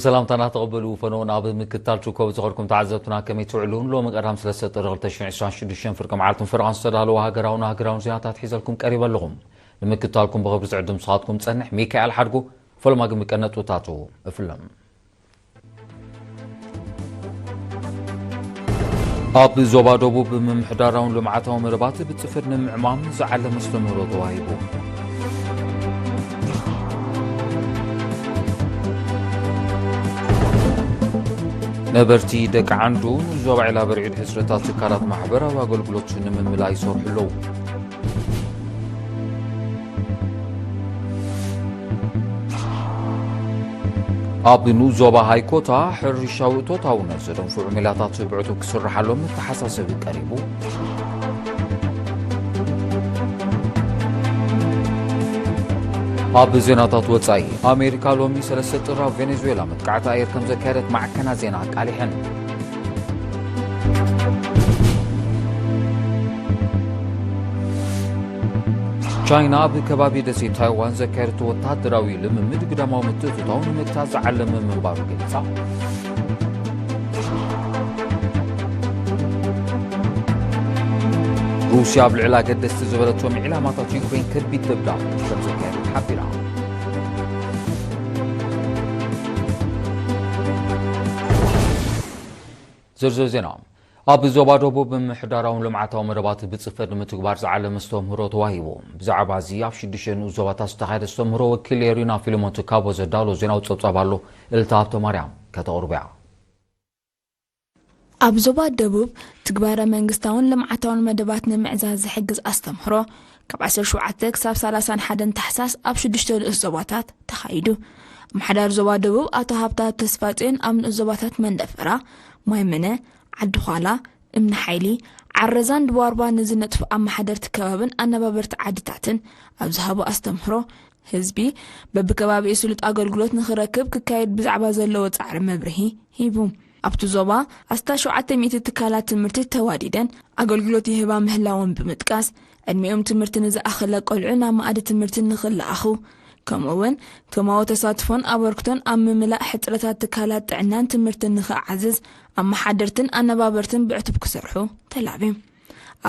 ሰላምታና ተቐበሉ ፈነውን። ኣብ ምክታል ትርከቡ ዝኸርኩም ተዓዘብትና ከመይ ትውዕሉ? ሎሚ ቀዳም ሰለስተ ጥሪ ክልተ ሽሕን ዕስራን ሽዱሽተን ፍርቂ መዓልትን ፈረቓን ዝተዳለወ ሃገራውን ሃገራውን ዜናታት ሒዘልኩም ቀሪበ ኣለኹም። ንምክታልኩም ብኽብሪ ዝዕድም ስኻትኩም ጸንሕ ሚካኤል ሓድጉ። ፈለማ ግን ብቀነጥብታቱ እፍለም። ኣብ ዞባ ደቡብ ምምሕዳራውን ልምዓታዊ መደባት ብጽፈት ንምዕማም ዝዓለመ ኣስተምህሮ ተዋሂቡ። ነበርቲ ደቂ ዓንዱ ንዞባ ዒላ በርዒድ ሕጽረታት ትካላት ማሕበራዊ ኣገልግሎት ንምምላእ ይሰርሑ ኣለዉ። ኣብ ንኡስ ዞባ ሃይኮታ ሕርሻዊ እቶታውነት ዘደንፍዑ ሜላታት ብዕቱብ ክስርሓሎም መተሓሳሰቢ ቀሪቡ። ኣብ ዜናታት ወጻኢ፣ ኣሜሪካ ሎሚ ሰለስተ ጥሪ ኣብ ቬኔዙዌላ መጥቃዕቲ ኣየር ከም ዘካየደት ማዕከናት ዜና ኣቃሊሐን። ቻይና ኣብ ከባቢ ደሴት ታይዋን ዘካየደቶ ወታደራዊ ልምምድ ግዳማዊ ምትእትታው ንምግታት ዝዓለመ ምንባሩ ገሊጻ። ሩስያ ኣብ ልዕሊ ኣገደስቲ ዝበለቶም ዒላማታት ዩክሬን ከቢድ ደብዳብ ከም ዘካየደት ሓቢራ። ዝርዝር ዜና። ኣብ ዞባ ደቡብ ምምሕዳራውን ልምዓታዊ መደባት ብጽፈት ንምትግባር ዝዓለመ ኣስተምህሮ ተዋሂቡ። ብዛዕባ እዚ ኣብ ሽዱሽተ ንኡስ ዞባታት ዝተኻየደ ኣስተምህሮ ወኪል ኤሪና ፊልሞን ትካቦ ዘዳሎ ዜናዊ ጸብጻብ ኣሎ። እልልታ ሃብተማርያም ከተቕርቦ እያ። ኣብ ዞባ ደቡብ ትግባረ መንግስታውን ልምዓታውን መደባት ንምዕዛዝ ዝሕግዝ ኣስተምህሮ ካብ ዓሰርተ ሸውዓተ ክሳብ ሰላሳን ሓደን ታሕሳስ ኣብ ሽዱሽተ ንኡስ ዞባታት ተኻይዱ። ኣመሓዳሪ ዞባ ደቡብ ኣቶ ሃብታ ተስፋጽዮን ኣብ ንኡስ ዞባታት መንደፈራ፣ ማይምነ፣ ዓዲ ዃላ፣ እምኒ ሓይሊ፣ ዓረዛን ድዋርባ ንዝነጥፉ ኣመሓደርቲ ከባብን ኣነባበርቲ ዓድታትን ኣብ ዝሃቦ ኣስተምህሮ፣ ህዝቢ በብከባቢኡ ስሉጥ ኣገልግሎት ንኽረክብ ክካየድ ብዛዕባ ዘለዎ ጻዕሪ መብርሂ ሂቡ። ኣብቲ ዞባ ኣስታት ሸውዓተ ሚእቲ ትካላት ትምህርቲ ተዋዲደን ኣገልግሎት ይህባ ምህላወን ብምጥቃስ፣ ዕድሚኦም ትምህርቲ ንዝኣኸለ ቆልዑ ናብ መኣዲ ትምህርቲ ንኽለኣኹ፣ ከምኡ እውን ከማዊ ተሳትፎን ኣበርክቶን ኣብ ምምላእ ሕጽረታት ትካላት ጥዕናን ትምህርትን ንኽዓዝዝ ኣመሓደርትን ኣነባበርትን ብዕቱብ ክሰርሑ ተላብዩ።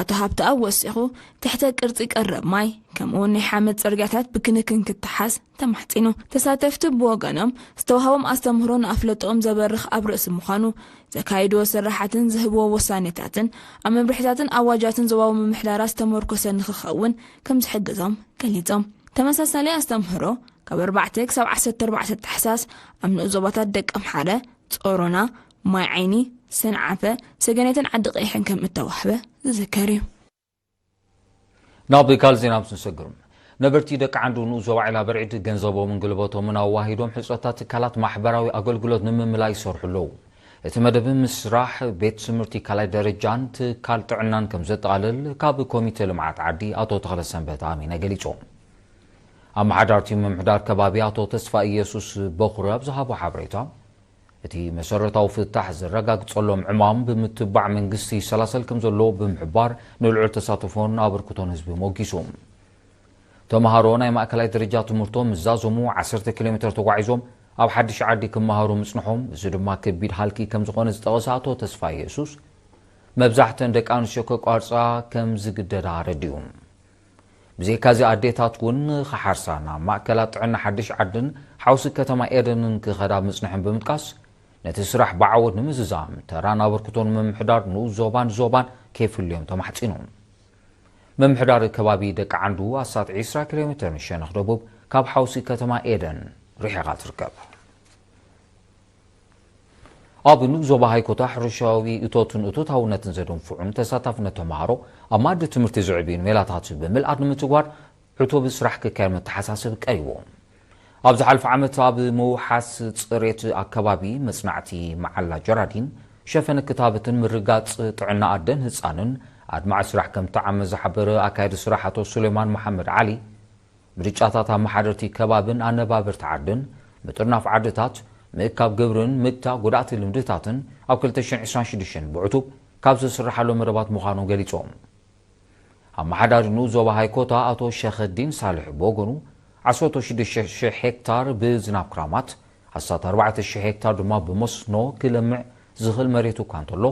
ኣቶ ሃብተኣብ ወሲኹ፣ ትሕተ ቅርጺ ቀረብ ማይ፣ ከምኡውን ናይ ሓመድ ጽርግያታት ብክንክን ክተሓዝ ተማሕጺኑ። ተሳተፍቲ ብወገኖም፣ ዝተዋህቦም ኣስተምህሮ ንኣፍለጦኦም ዘበርኽ ኣብ ርእሲ ምዃኑ፣ ዘካይድዎ ስራሓትን ዝህብዎ ውሳኔታትን ኣብ መምርሒታትን ኣዋጃትን ዞባዊ ምምሕዳራት ዝተመርኮሰ ንኽኸውን ከም ዝሕግዞም ገሊጾም። ተመሳሳሊ ኣስተምህሮ ካብ ኣርባዕተ ክሳብ ዓሰርተ ኣርባዕተ ታሕሳስ ኣብ ንኡስ ዞባታት ደቀምሓረ፣ ጾሮና፣ ማይ ዓይኒ፣ ሰንዓፈ፣ ሰገነትን ዓዲ ቀይሕን ከም እተዋህበ ዝዝከር እዩ። ናብ ካልእ ዜና ምስ ንሰግር፣ ነበርቲ ደቂ ዓንዱ ንኡስ ዞባ ዒላ በርዒድ ገንዘቦምን ጉልበቶምን ኣዋሂዶም ሕጽረታት ትካላት ማሕበራዊ ኣገልግሎት ንምምላእ ይሰርሑ ኣለዉ። እቲ መደብ ምስራሕ ቤት ትምህርቲ ካልኣይ ደረጃን ትካል ጥዕናን ከም ዘጠቓልል ካብ ኮሚተ ልምዓት ዓዲ ኣቶ ተኽለሰንበት ኣሚነ ገሊጾም። ኣመሓዳርቲ ምምሕዳር ከባቢ ኣቶ ተስፋ ኢየሱስ በኹሪ ኣብ ዝሃቦ ሓበሬታ፣ እቲ መሰረታዊ ፍታሕ ዝረጋግጸሎም ዕማም ብምትባዕ መንግስቲ ይሰላሰል ከም ዘሎ ብምሕባር፣ ንልዑል ተሳትፎን ኣበርክቶን ህዝቢ ሞጊሱ። ተምሃሮ ናይ ማእከላይ ደረጃ ትምህርቶም ምስ ዛዘሙ ዓሰርተ ኪሎ ሜተር ተጓዒዞም ኣብ ሓድሽ ዓዲ ክመሃሩ ምጽንሖም፣ እዚ ድማ ከቢድ ሃልኪ ከም ዝኾነ ዝጠቐሰ ኣቶ ተስፋ ኢየሱስ፣ መብዛሕተን ደቂ ኣንስትዮ ከቋርጻ ከም ዝግደዳ ኣረዲኡ። ብዘይካዚ ኣዴታት እውን ክሓርሳ ናብ ማእከላት ጥዕና ሓድሽ ዓድን ሓውሲ ከተማ ኤደንን ክኸዳ ምጽንሐን ብምጥቃስ፣ ነቲ ስራሕ ብዓወት ንምዝዛም ተራን ኣበርክቶን ምምሕዳር ንኡስ ዞባን ዞባን ከይፍልዮም ተማሕጺኑ። ምምሕዳር ከባቢ ደቂ ዓንዱ ኣስታት ዕስራ ኪሎ ሜተር ንሸነኽ ደቡብ ካብ ሓውሲ ከተማ ኤደን ርሒቓ ትርከብ። ኣብ ንኡስ ዞባ ሃይኮታ ሕርሻዊ እቶትን እቶታውነትን ዘደንፍዑን ተሳታፍነት ተምሃሮ ኣብ መኣዲ ትምህርቲ ዘዕብዩን ሜላታት ብምልኣት ንምትግባር ዕቱብ ስራሕ ክካየድ መተሓሳሰቢ ቀሪቡ። ኣብ ዝሓለፈ ዓመት ኣብ ምውሓስ ጽሬት ኣከባቢ፣ መጽናዕቲ መዓላ ጀራዲን፣ ሸፈነ ክታበትን ምርጋጽ ጥዕና ኣደን ህጻንን ኣድማዒ ስራሕ ከም ተዓመ ዝሓበረ ኣካያዲ ስራሕ ኣቶ ሱሌማን መሓመድ ዓሊ፣ ምርጫታት ኣመሓደርቲ ከባብን ኣነባበርቲ ዓድን፣ ምጥርናፍ ዓድታት፣ ምእካብ ግብርን ምግታእ ጎዳእቲ ልምድታትን ኣብ ክልተ ሽሕን ዕስራን ሽዱሽተን ብዕቱብ ካብ ዝስርሓሎም መደባት ምዃኑ ገሊጾም። ኣመሓዳሪ ንኡስ ዞባ ሃይኮታ ኣቶ ሸኸዲን ሳልሕ ብወገኑ፣ ዓሰርተ ሽዱሽተ ሽሕ ሄክታር ብዝናብ ክራማት፣ ኣስታት ኣርባዕተ ሽሕ ሄክታር ድማ ብመስኖ ክለምዕ ዝኽእል መሬት እኳ እንተሎ፣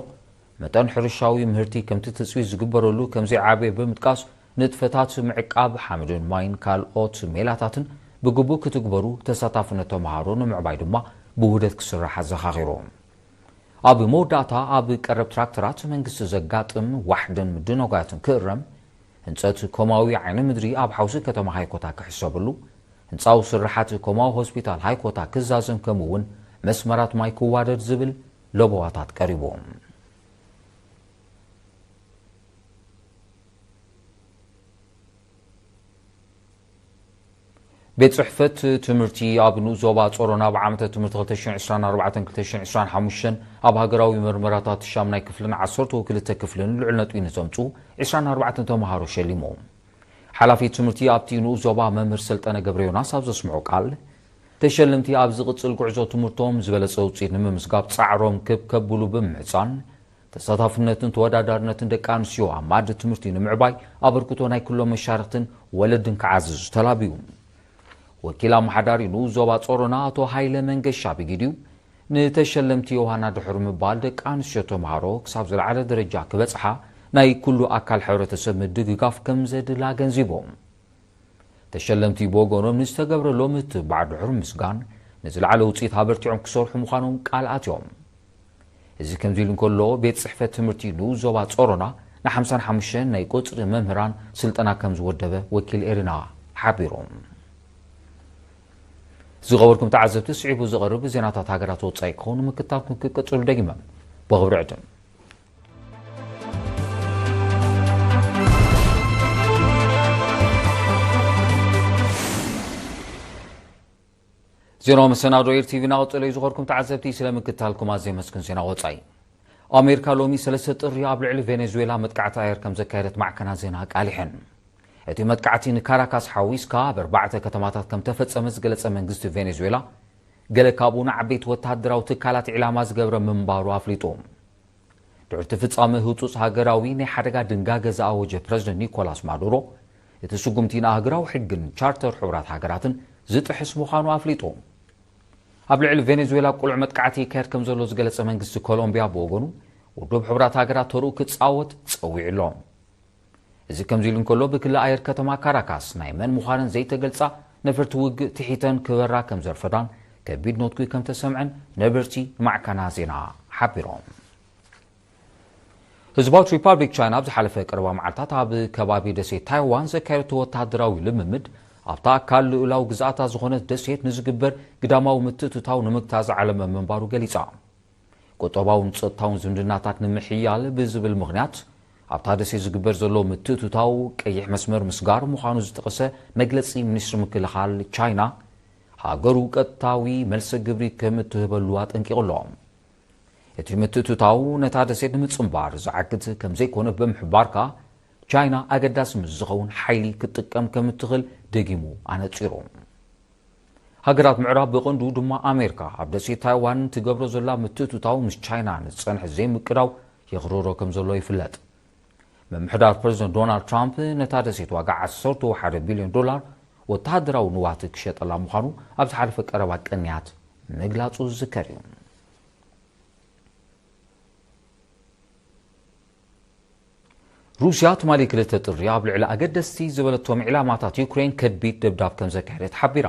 መጠን ሕርሻዊ ምህርቲ ከምቲ ትጽቢት ዝግበረሉ ከምዘይዓበየ ብምጥቃስ፣ ንጥፈታት ምዕቃብ ሓመድን ማይን ካልኦት ሜላታትን ብግቡእ ክትግበሩ፣ ተሳታፍነት ተምሃሮ ንምዕባይ ድማ ብውህደት ክስራሕ ኣዘኻኺሩ። ኣብ መወዳእታ፣ ኣብ ቀረብ ትራክተራት መንግስቲ ዘጋጥም ዋሕድን ምድንጓያትን ክእረም፣ ህንጸት ኮማዊ ዓይኒ ምድሪ ኣብ ሓውሲ ከተማ ሃይኮታ ክሕሰበሉ፣ ህንጻዊ ስርሓት ኮማዊ ሆስፒታል ሃይኮታ ክዛዘም፣ ከምኡ እውን መስመራት ማይ ክዋደድ ዝብል ለበዋታት ቀሪቡ። ቤት ጽሕፈት ትምህርቲ ኣብ ንኡስ ዞባ ጾሮና ኣብ ዓመተ ትምህርቲ ክልተ ሽሕን ዕስራን ኣርባዕተን ክልተ ሽሕን ዕስራን ሓሙሽተን ኣብ ሃገራዊ መርመራታት ሻምናይ ክፍልን ዓሰርተ ክልተ ክፍልን ልዑል ነጥቢ ንዘምጹ ዕስራን ኣርባዕተን ተምሃሮ ሸሊሙ። ሓላፊ ትምህርቲ ኣብቲ ንኡስ ዞባ መምህር ሰልጠነ ገብረ ዮናስ ኣብ ዘስምዖ ቃል፣ ተሸለምቲ ኣብ ዝቕጽል ጉዕዞ ትምህርቶም ዝበለጸ ውጽኢት ንምምዝጋብ ጻዕሮም ክብ ከብሉ ብምምዕጻን፣ ተሳታፍነትን ተወዳዳርነትን ደቂ ኣንስትዮ ኣብ መኣዲ ትምህርቲ ንምዕባይ ኣበርክቶ ናይ ኩሎም መሻርኽትን ወለድን ክዓዝዝ ተላብዩ። ወኪል ኣመሓዳሪ ንኡስ ዞባ ጾሮና ኣቶ ሃይለ መንገሻ ብጊዲኡ፣ ንተሸለምቲ ዮሃና ድሕሪ ምባል፣ ደቂ ኣንስትዮ ተምሃሮ ክሳብ ዝለዓለ ደረጃ ክበጽሓ ናይ ኩሉ ኣካል ሕብረተሰብ ምድግጋፍ ከም ዘድሊ ኣገንዚቦም። ተሸለምቲ ብወገኖም ንዝተገብረሎም ምትብባዕ ድሑር ምስጋን፣ ንዝለዓለ ውጽኢት ኣበርቲዖም ክሰርሑ ምዃኖም ቃል ኣትዮም። እዚ ከምዚ ኢሉ እንከሎ፣ ቤት ጽሕፈት ትምህርቲ ንኡስ ዞባ ጾሮና ንሓምሳን ሓሙሽተን ናይ ቁጽሪ መምህራን ስልጠና ከም ዝወደበ ወኪል ኤሪና ሓቢሩ። ዝኸበርኩም ተዓዘብቲ፣ ስዒቡ ዝቐርብ ዜናታት ሃገራት ወጻኢ ክኸውን ምክታልኩም ክቅጽሉ ደጊመ ብኽብሪ ዕድም። ዜናዊ መሰናዶ ኤር ቲቪ እናቐጸለ እዩ። ዝኸበርኩም ተዓዘብቲ፣ ስለ ምክታልኩም ኣዝየ የመስግን። ዜና ወጻኢ። ኣሜሪካ ሎሚ ሰለስተ ጥሪ ኣብ ልዕሊ ቬኔዙዌላ መጥቃዕቲ ኣየር ከም ዘካየደት ማዕከናት ዜና ኣቃሊሐን። እቲ መጥቃዕቲ ንካራካስ ሓዊስካ ኣብ ኣርባዕተ ከተማታት ከም ተፈጸመ ዝገለጸ መንግስቲ ቬኔዙዌላ፣ ገለ ካብኡ ንዓበይቲ ወተሃደራዊ ትካላት ዒላማ ዝገብረ ምንባሩ ኣፍሊጡ። ድሕሪ እቲ ፍጻመ፣ ህጹጽ ሃገራዊ ናይ ሓደጋ ድንጋገ ዝኣወጀ ፕረዚደንት ኒኮላስ ማዱሮ፣ እቲ ስጉምቲ ንኣህጉራዊ ሕግን ቻርተር ሕቡራት ሃገራትን ዝጥሕስ ምዃኑ ኣፍሊጡ። ኣብ ልዕሊ ቬኔዙዌላ ቅሉዕ መጥቃዕቲ ይካየድ ከም ዘሎ ዝገለጸ መንግስቲ ኮሎምቢያ ብወገኑ፣ ውድብ ሕቡራት ሃገራት ተርኡ ክጻወት ጸዊዑ ኣሎ። እዚ ከምዚ ኢሉ እንከሎ፣ ብክሊ ኣየር ከተማ ካራካስ ናይ መን ምዃነን ዘይተገልጻ ነፈርቲ ውግእ ትሒተን ክበራ ከም ዘርፈዳን ከቢድ ነትጒ ከም ተሰምዐን ነበርቲ ንማዕከና ዜና ሓቢሮም። ህዝባዊት ሪፓብሊክ ቻይና ኣብ ዝሓለፈ ቀረባ መዓልታት ኣብ ከባቢ ደሴት ታይዋን ዘካየደቶ ወተሃደራዊ ልምምድ፣ ኣብታ ኣካል ልኡላዊ ግዝኣታ ዝኾነት ደሴት ንዝግበር ግዳማዊ ምትእትታው ንምግታእ ዝዓለመ ምንባሩ ገሊጻ። ቁጠባውን ጸጥታውን ዝምድናታት ንምሕያል ብዝብል ምኽንያት፣ ኣብታ ደሴት ዝግበር ዘሎ ምትእትታው ቀይሕ መስመር ምስጋር ምዃኑ ዝጠቐሰ መግለጺ ሚኒስትሪ ምክልኻል ቻይና፣ ሃገሩ ቀጥታዊ መልሰ ግብሪ ከም እትህበሉ ኣጠንቂቑ ኣሎ። እቲ ምትእትታው ነታ ደሴት ንምጽንባር ዝዓግት ከም ዘይኮነ ብምሕባር ከኣ፣ ቻይና ኣገዳሲ ምስ ዝኸውን ሓይሊ ክትጥቀም ከም እትኽእል ደጊሙ ኣነጺሩ። ሃገራት ምዕራብ፣ ብቐንዱ ድማ ኣሜሪካ፣ ኣብ ደሴት ታይዋን ትገብሮ ዘላ ምትእትታው ምስ ቻይና ንዝጸንሐ ዘይምቅዳው የኽርሮ ከም ዘሎ ይፍለጥ። ምምሕዳር ፕረዚደንት ዶናልድ ትራምፕ ነታ ደሴት ዋጋ ዓሰርተ ሓደ ቢልዮን ዶላር ወተሃደራዊ ንዋት ክሸጠላ ምዃኑ ኣብ ዝሓለፈ ቀረባ ቅንያት ምግላጹ ዝዝከር እዩ። ሩስያ ትማሊ ክልተ ጥሪ ኣብ ልዕሊ ኣገደስቲ ዝበለቶም ዒላማታት ዩክሬን ከቢድ ደብዳብ ከም ዘካየደት ሓቢራ።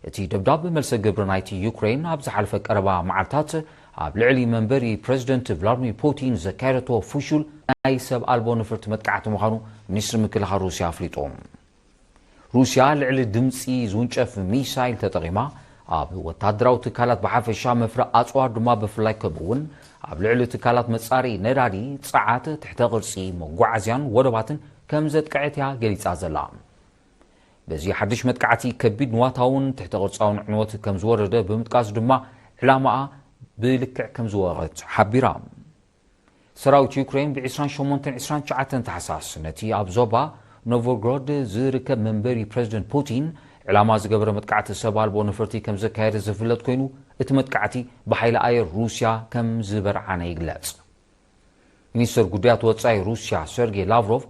እቲ ደብዳብ፣ መልሰ ግብሪ ናይቲ ዩክሬን ኣብ ዝሓለፈ ቀረባ መዓልታት ኣብ ልዕሊ መንበሪ ፕረዚደንት ቭላድሚር ፑቲን ዘካየደቶ ፍሹል ናይ ሰብ ኣልቦ ነፈርቲ መጥቃዕቲ ምዃኑ ሚኒስትሪ ምክልኻል ሩስያ ኣፍሊጡ። ሩስያ ልዕሊ ድምጺ ዝውንጨፍ ሚሳይል ተጠቒማ፣ ኣብ ወተሃደራዊ ትካላት ብሓፈሻ፣ መፍረ ኣጽዋር ድማ ብፍላይ፣ ከምኡ እውን ኣብ ልዕሊ ትካላት መጻረዪ ነዳዲ፣ ጸዓት፣ ትሕተ ቅርጺ መጓዓዝያን ወደባትን ከም ዘጥቅዐት እያ ገሊጻ ዘላ። በዚ ሓድሽ መጥቃዕቲ፣ ከቢድ ንዋታውን ትሕተ ቅርጻውን ዕንወት ከም ዝወረደ ብምጥቃስ ድማ፣ ዕላማኣ ብልክዕ ከም ዝወቐት ሓቢራ። ሰራዊት ዩክሬን ብ ዕስራን ሸሞንተን ዕስራን ትሽዓተን ታሕሳስ ነቲ ኣብ ዞባ ኖቮግሮድ ዝርከብ መንበሪ ፕረዚደንት ፑቲን ዕላማ ዝገበረ መጥቃዕቲ ሰብ ኣልቦ ነፈርቲ ከም ዘካየደ ዝፍለጥ ኮይኑ፣ እቲ መጥቃዕቲ ብሓይሊ ኣየር ሩስያ ከም ዝበርዓነ ይግለጽ። ሚኒስተር ጉዳያት ወጻኢ ሩስያ ሰርጌይ ላቭሮቭ፣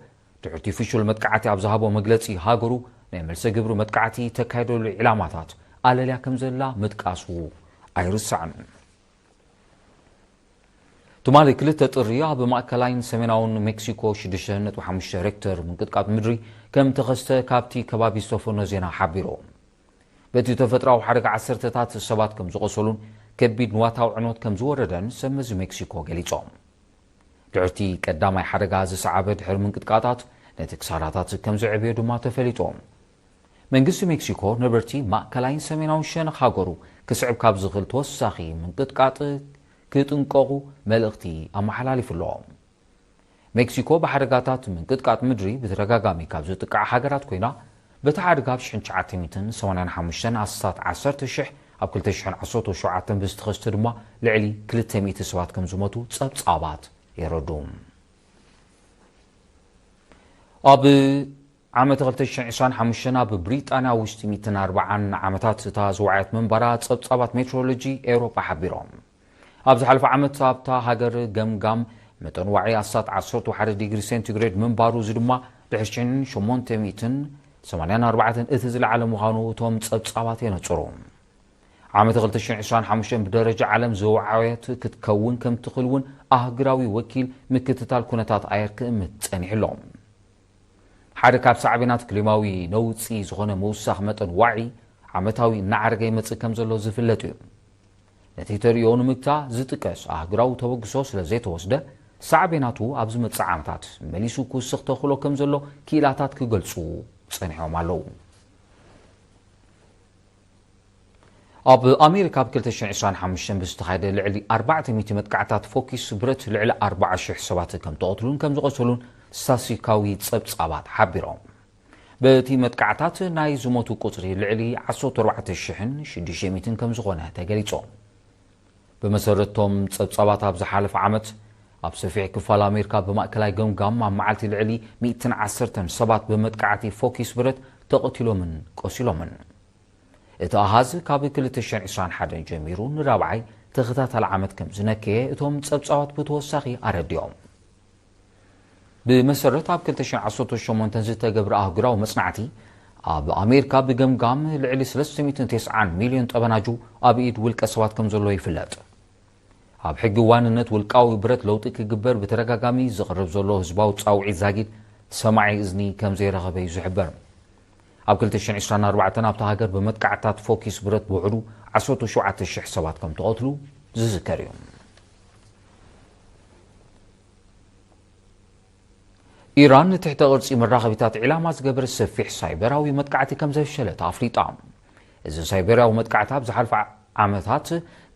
ድሕርቲ ፍሹል መጥቃዕቲ ኣብ ዝሃቦ መግለጺ፣ ሃገሩ ናይ መልሰ ግብሪ መጥቃዕቲ ተካይደሉ ዒላማታት ኣለልያ ከም ዘላ ምጥቃሱ ኣይርሳዕን። ትማሊ ክልተ ጥሪ ኣብ ማእከላይን ሰሜናውን ሜክሲኮ ሽዱሽተ ነጥቢ ሓሙሽተ ሬክተር ምንቅጥቃጥ ምድሪ ከም ተኸስተ ካብቲ ከባቢ ዝተፈኖ ዜና ሓቢሩ። በቲ ተፈጥሮኣዊ ሓደጋ ዓሰርተታት ሰባት ከም ዝቖሰሉን ከቢድ ንዋታዊ ዕንወት ከም ዝወረደን ሰብ መዚ ሜክሲኮ ገሊጾም። ድሕርቲ ቀዳማይ ሓደጋ ዝሰዓበ ድሕሪ ምንቅጥቃጣት ነቲ ክሳራታት ከም ዝዕብዮ ድማ ተፈሊጡ። መንግስቲ ሜክሲኮ ነበርቲ ማእከላይን ሰሜናውን ሸነኽ ሃገሩ ክስዕብ ካብ ዝኽእል ተወሳኺ ምንቅጥቃጥ ክጥንቀቑ መልእኽቲ ኣመሓላሊፉ ኣሎ። ሜክሲኮ ብሓደጋታት ምንቅጥቃጥ ምድሪ ብተደጋጋሚ ካብ ዝጥቃዓ ሃገራት ኮይና፣ በቲ ሓደጋ ኣብ ሽሕን ትሽዓተ ሚእትን ሰማንያን ሓሙሽተን ኣስታት ዓሰርተ ሽሕ፣ ኣብ ክልተ ሽሕን ዓሰርተ ሸውዓተን ብዝተኸስተ ድማ ልዕሊ ክልተ ሚእቲ ሰባት ከም ዝሞቱ ጸብጻባት የረዱ። ኣብ ዓመት ክልተ ሽሕን ዕስራን ሓሙሽተን ኣብ ብሪጣንያ ውሽጢ ሚእትን ኣርባዓን ዓመታት እታ ዝወዓየት ምንባራ ጸብጻባት ሜትሮሎጂ ኤውሮጳ ሓቢሮም። ኣብ ዝሓለፈ ዓመት ኣብታ ሃገር ገምጋም መጠን ዋዒ ኣስታት ዓሰርተ ሓደ ዲግሪ ሴንቲግሬድ ምንባሩ፣ እዚ ድማ ድሕሪ ሽሕን ሸሞንተ ሚእትን ሰማንያን ኣርባዕተን እቲ ዝለዓለ ምዃኑ እቶም ጸብጻባት የነጽሩ። ዓመት ክልተ ሽሕን ዕስራን ሓሙሽተን ብደረጃ ዓለም ዝወዓየት ክትከውን ከም ትኽእል እውን ኣህጉራዊ ወኪል ምክትታል ኩነታት ኣየር ክእምት ጸኒሑ ኣሎ። ሓደ ካብ ሳዕቤናት ክሊማዊ ነውጺ ዝኾነ ምውሳኽ መጠን ዋዒ ዓመታዊ እናዓረገ ይመጽእ ከም ዘሎ ዝፍለጥ እዩ። ነቲ ተርእዮ ንምግታ ዝጥቀስ ኣህጉራዊ ተበግሶ ስለ ዘይተወስደ፣ ሳዕቤናቱ ኣብ ዝመጽእ ዓመታት መሊሱ ክውስኽ ተኽእሎ ከም ዘሎ ክኢላታት ክገልጹ ጸኒሖም ኣለዉ። ኣብ ኣሜሪካ ኣብ ክልተ ሽሕን ዕስራን ሓሙሽተን ብዝተኻየደ ልዕሊ ኣርባዕተ ሚእቲ መጥቃዕታት ፎኪስ ብረት ልዕሊ ኣርባዓ ሽሕ ሰባት ከም ተቐትሉን ከም ዝቖሰሉን ስታስቲካዊ ጸብጻባት ሓቢሮም። በቲ መጥቃዕታት ናይ ዝሞቱ ቁጽሪ ልዕሊ ዓሰርተ ኣርባዕተ ሽሕን ሽዱሽተ ሚእትን ከም ዝኾነ ተገሊጹ። ብመሰረቶም ጸብጻባት ኣብ ዝሓለፈ ዓመት ኣብ ሰፊሕ ክፋል ኣሜሪካ ብማእከላይ ገምጋም ኣብ መዓልቲ ልዕሊ ሚእትን ዓሰርተን ሰባት ብመጥቃዕቲ ፎኪስ ብረት ተቐቲሎምን ቆሲሎምን። እቲ ኣሃዝ ካብ ክልተ ሽሕን ዕስራን ሓደን ጀሚሩ ንራብዓይ ተኸታታሊ ዓመት ከም ዝነከየ እቶም ጸብጻባት ብተወሳኺ ኣረዲኦም። ብመሰረት ኣብ ክልተ ሽሕን ዓሰርተ ሸሞንተን ዝተገብረ ኣህጉራዊ መጽናዕቲ፣ ኣብ ኣሜሪካ ብገምጋም ልዕሊ ሰለስተ ሚእትን ተስዓን ሚልዮን ጠበናጁ ኣብ ኢድ ውልቀ ሰባት ከም ዘሎ ይፍለጥ። ኣብ ሕጊ ዋንነት ውልቃዊ ብረት ለውጢ ክግበር ብተደጋጋሚ ዝቕርብ ዘሎ ህዝባዊ ጻውዒት ዛጊድ ሰማዒ እዝኒ ከም ዘይረኸበ እዩ ዝሕበር። ኣብ ክልተ ሽሕን ዕስራን ኣርባዕተን ኣብታ ሃገር ብመጥቃዕታት ፎኪስ ብረት ብውሕዱ ዓሰርተ ሸውዓተ ሽሕ ሰባት ከም ተቐትሉ ዝዝከር እዩ። ኢራን ንትሕተ ቅርጺ መራኸቢታት ዒላማ ዝገበረ ሰፊሕ ሳይበራዊ መጥቃዕቲ ከም ዘፍሸለት ኣፍሊጣ። እዚ ሳይበራዊ መጥቃዕቲ ኣብ ዝሓለፈ ዓመታት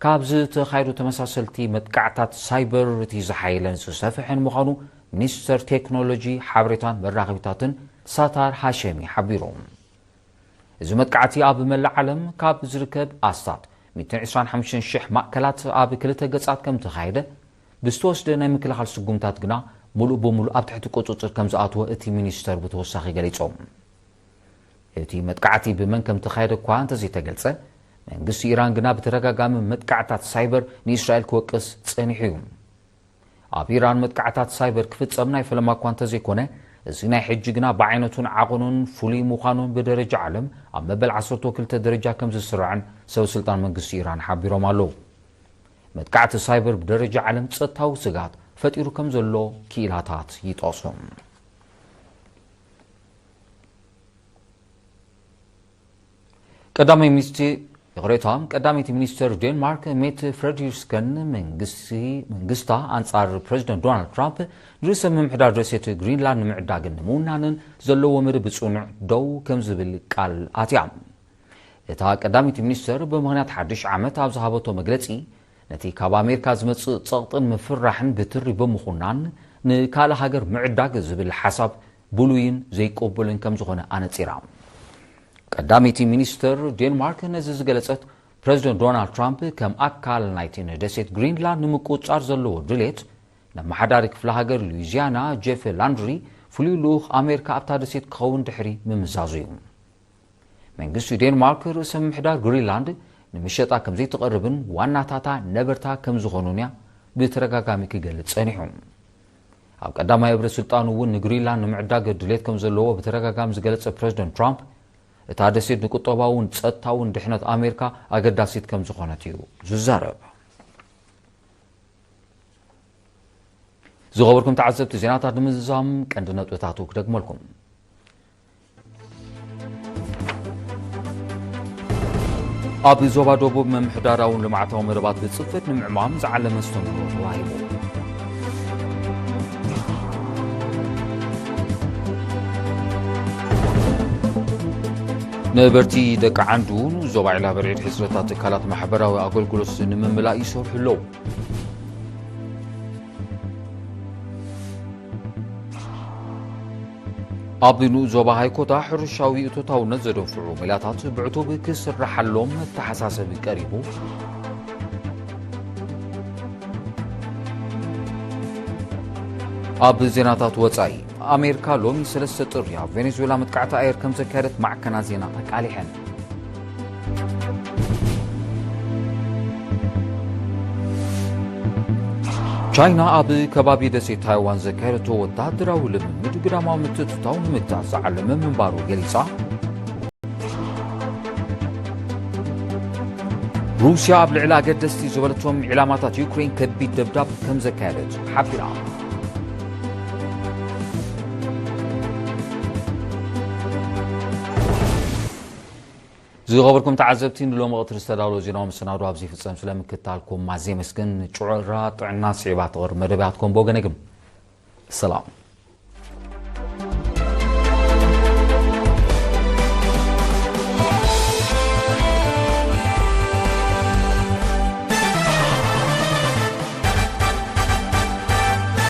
ካብ ዝተኻየዱ ተመሳሰልቲ መጥቃዕታት ሳይበር እቲ ዝሓየለን ዝሰፍሐን ምዃኑ ሚኒስተር ቴክኖሎጂ፣ ሓበሬታን መራኸቢታትን ሳታር ሃሸሚ ሓቢሩ። እዚ መጥቃዕቲ ኣብ መላእ ዓለም ካብ ዝርከብ ኣስታት ሚእትን ዕስራን ሓሙሽተን ሽሕ ማእከላት ኣብ ክልተ ገጻት ከም ተኻየደ፣ ብዝተወስደ ናይ ምክልኻል ስጉምታት ግና ምሉእ ብምሉእ ኣብ ትሕቲ ቁጽጽር ከም ዝኣተወ እቲ ሚኒስተር ብተወሳኺ ገሊጹ። እቲ መጥቃዕቲ ብመን ከም ተኻየደ እኳ እንተዘይተገልጸ፣ መንግስቲ ኢራን ግና ብተደጋጋሚ መጥቃዕታት ሳይበር ንእስራኤል ክወቅስ ጸኒሑ እዩ። ኣብ ኢራን መጥቃዕታት ሳይበር ክፍጸም ናይ ፈለማ እኳ እንተዘይኮነ፣ እዚ ናይ ሕጂ ግና ብዓይነቱን ዓቐኑን ፍሉይ ምዃኑን ብደረጃ ዓለም ኣብ መበል ዓሰርተ ክልተ ደረጃ ከም ዝስራዕን ሰብ ስልጣን መንግስቲ ኢራን ሓቢሮም ኣለዉ። መጥቃዕቲ ሳይበር ብደረጃ ዓለም ጸጥታዊ ስግኣት ፈጢሩ ከም ዘሎ ክኢላታት ይጠቕሱ። ቀዳማይ ሚኒስትር፣ ይቕሬታ፣ ቀዳመይቲ ሚኒስትር ዴንማርክ ሜት ፍሬድሪክሰን መንግስቲ፣ መንግስታ ኣንጻር ፕሬዚደንት ዶናልድ ትራምፕ ንርእሰ ምምሕዳር ደሴት ግሪንላንድ ንምዕዳግን ንምውናንን ዘለዎ መደብ ብጽኑዕ ደው ከም ዝብል ቃል ኣትያ። እታ ቀዳመይቲ ሚኒስትር ብምኽንያት ሓድሽ ዓመት ኣብ ዝሃበቶ መግለጺ፣ ነቲ ካብ ኣሜሪካ ዝመጽእ ጸቕጥን ምፍርራሕን ብትሪ ብምኹናን ንካልእ ሃገር ምዕዳግ ዝብል ሓሳብ ብሉይን ዘይቅቡልን ከም ዝኾነ ኣነጺራ። ቀዳመይቲ ሚኒስትር ዴንማርክ ነዚ ዝገለጸት፣ ፕሬዚደንት ዶናልድ ትራምፕ ከም ኣካል ናይቲ ንደሴት ግሪንላንድ ንምቁጽጻር ዘለዎ ድሌት፣ ንኣመሓዳሪ ክፍለ ሃገር ሉዊዚያና ጄፍ ላንድሪ ፍሉይ ልኡኽ ኣሜሪካ ኣብታ ደሴት ክኸውን ድሕሪ ምምዛዙ እዩ። መንግስቲ ዴንማርክ ርእሰ ምምሕዳር ግሪንላንድ ንምሸጣ ከም ዘይትቐርብን ዋናታታ ነበርታ ከም ዝኾኑን እያ ብተደጋጋሚ ክገልጽ ጸኒሑ። ኣብ ቀዳማይ እብረ ስልጣኑ እውን ንግሪንላንድ ንምዕዳግ ድሌት ከም ዘለዎ ብተደጋጋሚ ዝገለጸ ፕሬዚደንት ትራምፕ፣ እታ ደሴት ንቁጠባውን ጸጥታውን ድሕነት ኣሜሪካ ኣገዳሲት ከም ዝኾነት እዩ ዝዛረብ። ዝኸበርኩም ተዓዘብቲ፣ ዜናታት ንምዝዛም ቀንዲ ነጥብታቱ ክደግመልኩም። ኣብ ዞባ ደቡብ ምምሕዳራውን ልምዓታዊ መደባት ብጽፈት ንምዕማም ዝዓለመ ኣስተምህሮ ተዋሂቡ። ነበርቲ ደቂ ዓንዱ ንዞባ ዒላበርዒድ ሕጽረታት ትካላት ማሕበራዊ ኣገልግሎት ንምምላእ ይሰርሑ ኣለዉ። ኣብ ንኡስ ዞባ ሃይኮታ ሕርሻዊ እቶታውነት ዘደንፍዑ ሜላታት ብዕቱብ ክስራሓሎም መተሓሳሰቢ ቀሪቡ። ኣብ ዜናታት ወጻኢ፣ ኣሜሪካ ሎሚ ሰለስተ ጥሪ ኣብ ቬኔዙዌላ መጥቃዕቲ ኣየር ከም ዘካየደት ማዕከናት ዜና ኣቃሊሐን። ቻይና ኣብ ከባቢ ደሴት ታይዋን ዘካየደቶ ወታደራዊ ልምምድ ግዳማዊ ምትእትታው ንምግታእ ዝዓለመ ምንባሩ ገሊጻ። ሩስያ ኣብ ልዕሊ ኣገደስቲ ዝበለቶም ዒላማታት ዩክሬን ከቢድ ደብዳብ ከም ዘካየደት ሓቢራ። ዝኸበርኩም ተዓዘብቲ፣ ንሎሚ ቀትሪ ዝተዳለወ ዜናዊ መሰናዶ ኣብዚ ይፍጸም። ስለምክትታልኩም ኣዝየ የመስግን። ጭዑራ ጥዕና ስዒባ ትቐርብ መደብ እያ ክትኮን ብወገነይ ግን ሰላም።